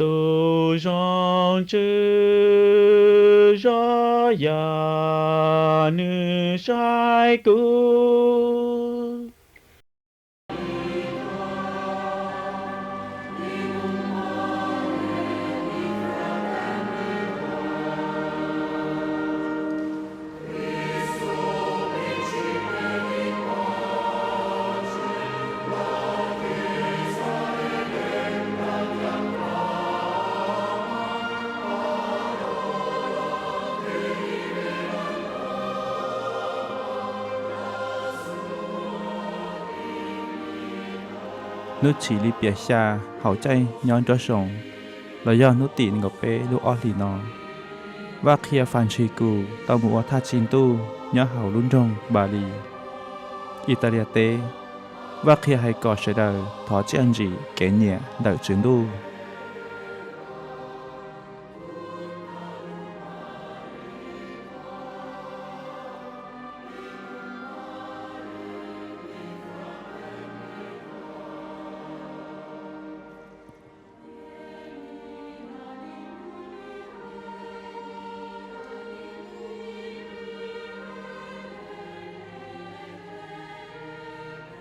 Tus zoo tswv zov yog nws saib kuv. Hnub chiv li piam xya hauv caij nyob nruab xyoo, los yog hnub tim nees nkaum peb lub ob hlis no, Vaj Qhia Fas Ntshis Kus tau mus ua thaj tsim ntuj nyob hauv lub nroog Npas Lis, Is Tas Li as teb. Vaj Qhia hais kom sawv daws thov txiaj ntsim kev nyiam ntawm Tswv Ntuj.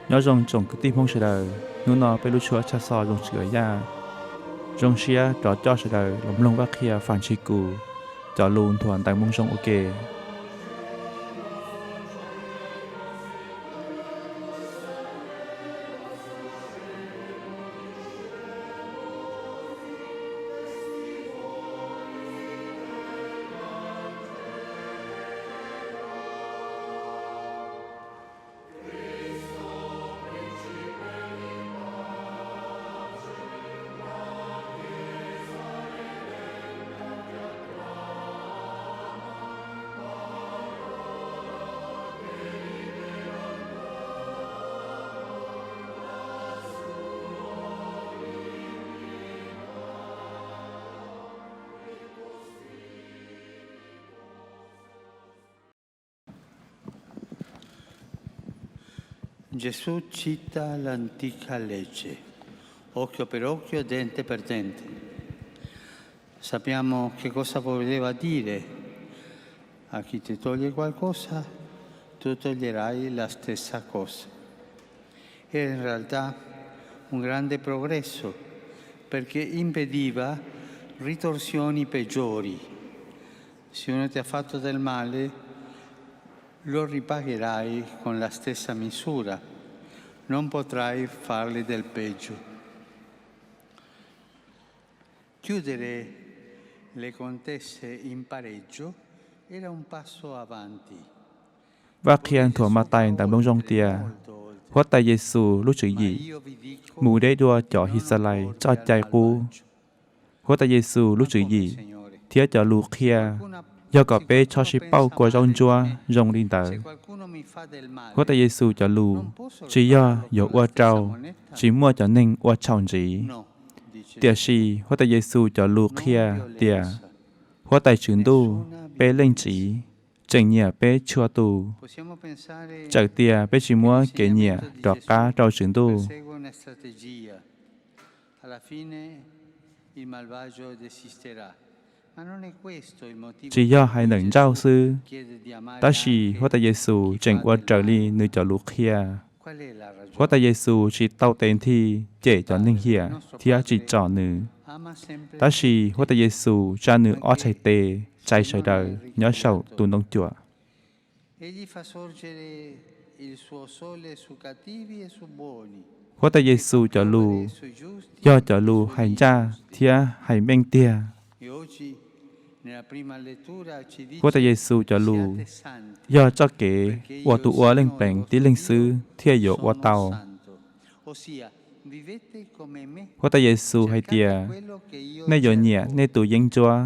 Nyob zoo tsoom kwv tij Hmoob sawv daws, hnub no peb lub tshuab tshaj xo zoo tsis kawm yaj, zoo siab rov coj sawv daws los mloog Vaj Qhia Fas Ntshis Kus cov lus nthuav Ntawv Moo Zoo ua ke. Gesù cita l'antica legge, occhio per occhio, dente per dente. Sappiamo che cosa voleva dire: a chi ti toglie qualcosa, tu toglierai la stessa cosa. Era in realtà un grande progresso, perché impediva ritorsioni peggiori. Se uno ti ha fatto del male, lo ripagherai con la stessa misura, non potrai fargli del peggio. Chiudere le contese in pareggio era un passo avanti. Vaj Qhia nthuav Matais Ntawv Moo Zoo tias Huab Tais Yes Xus lub tswv yim mus deb dua cov His Xas Lais txoj cai qub. Huab Tais Yes Xus lub tswv yim thiab cov lus qhia yog kom peb txhob sib pauj kua zaub ntsuab zoo li ntawd. Huab Tais Yes Xus cov lus tsis yog yuav ua rau tsis muaj cov neeg ua txhaum ntxiv. Tiam sis Huab Tais Yes Xus cov lus qhia tias Huab Tais Tswv Ntuj, peb Leej Txiv, tseem nyiam peb txhua tus. Txawm tias peb tsis muab kev nyiam rov qab rau Tswv Ntuj, tsis yog hais ntawm Ntsauj xwb, tab sis Huab Tais Yes Xus tseem ua raws li nws cov lus qhia. Huab Tais Yes Xus tsis tau tes nthi cem cov neeg hiam thiab tsis tsom nws, tab sis Huab Tais Yes Xus tsa nws ob txhais tes txais sawv daws nyob saum tus ntoo cuam. Huab Tais Yes Xus cov lus yog cov lus hais ncaj thiab hais meej tiag. Huab Tais Yes Xus cov lus yog txoj kev uas tus ua Leej Pleev tib leeg xwb thiaj yuav ua tau. Huab Tais Yes Xus hais tias, nej yuav nyiam nej tus yeeb ncuab.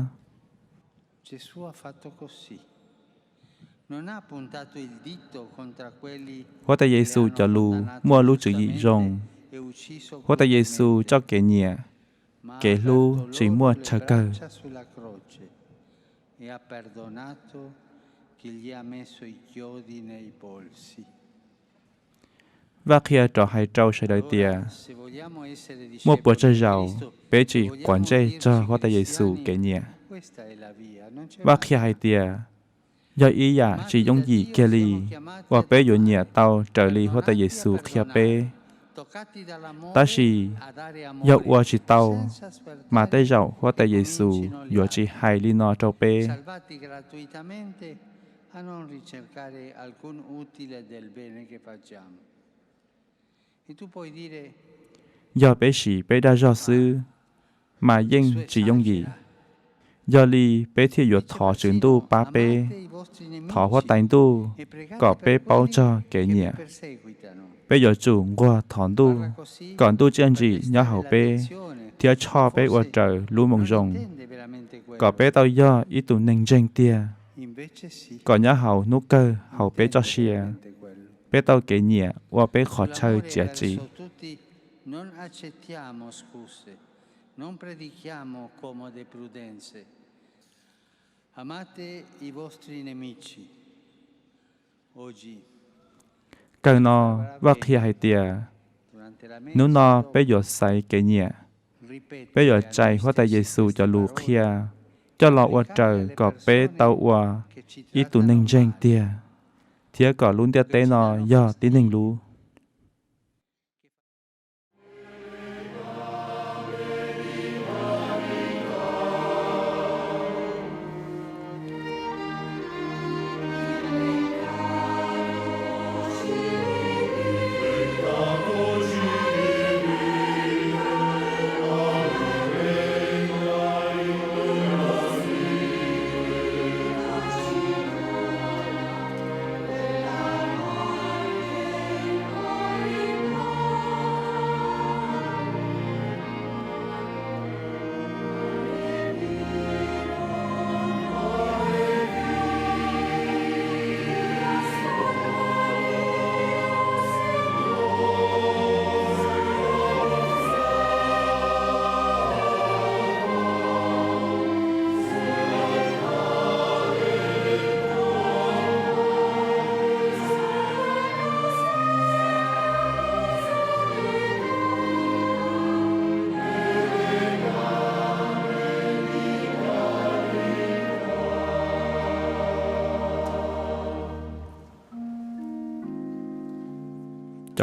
Huab Tais Yes Xus cov lus muaj lub tswv yim zoo. Huab Tais Yes Xus txoj kev nyiam, kev hlub tsis muaj tshaw kawg. Vaj Qhia rov hais rau sawv daws tias, muaj puas tsawg zaus peb tsis quav ntsej txog Huab Tais Yes Xus kev nyiam? Vaj Qhia hais tias, yog ib yam tsis yooj yim kiag li uas peb yuav nyiam tau raws li Huab Tais Yes Xus qhia peb. Tab sis, yog ua tsis tau, mas tej zaum Huab Tais Yes Xus yuav tsis hais li no rau peb. Yog peb siv peb dag zog xwb, mas yeej tsis yooj yim. Yog li peb thiaj yuav thov Tswv Ntuj pab peb, thov Huab Tais Ntuj kom peb paub txog kev nyiam. Peb yuav tsum nquag thov Ntuj kom Ntuj tsiaj ntsim nyob hauv peb thiab tshoj peb ua raws lub Moo Zoo, kom peb tau yog ib tus neeg ntseeg tiag, kom nyob hauv hnub kawg hauv peb txoj sia, peb tau kev nyiam ua peb qhov chaw txiav txim. Kawg no, Vaj Qhia hais tias, hnub no peb yuav xaiv kev nyiam. Peb yuav txais Huab Tais Yes Xus cov lus qhia coj los ua raws kom peb tau ua ib tus neeg ntseeg tiag, thiab kom lub ntiaj teb no yog tib neeg lub.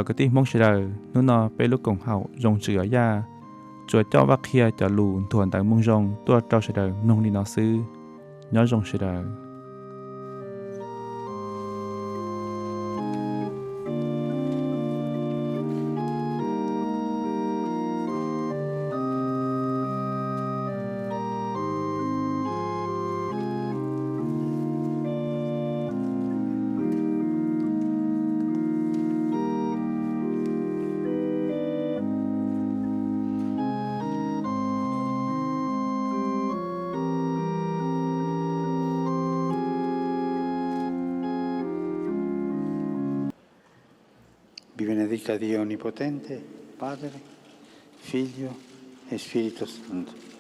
Cov kwv tij Hmoob sawv daws, hnub no peb lub koom haum Zoo Tswv Yaj tsuas coj Vaj Qhia cov lus nthuav ntawv Moo Zoo tuaj rau sawv daws mloog li no xwb. Nyob zoo sawv daws. Vi benedica Dio Onnipotente, Padre, Figlio e Spirito Santo.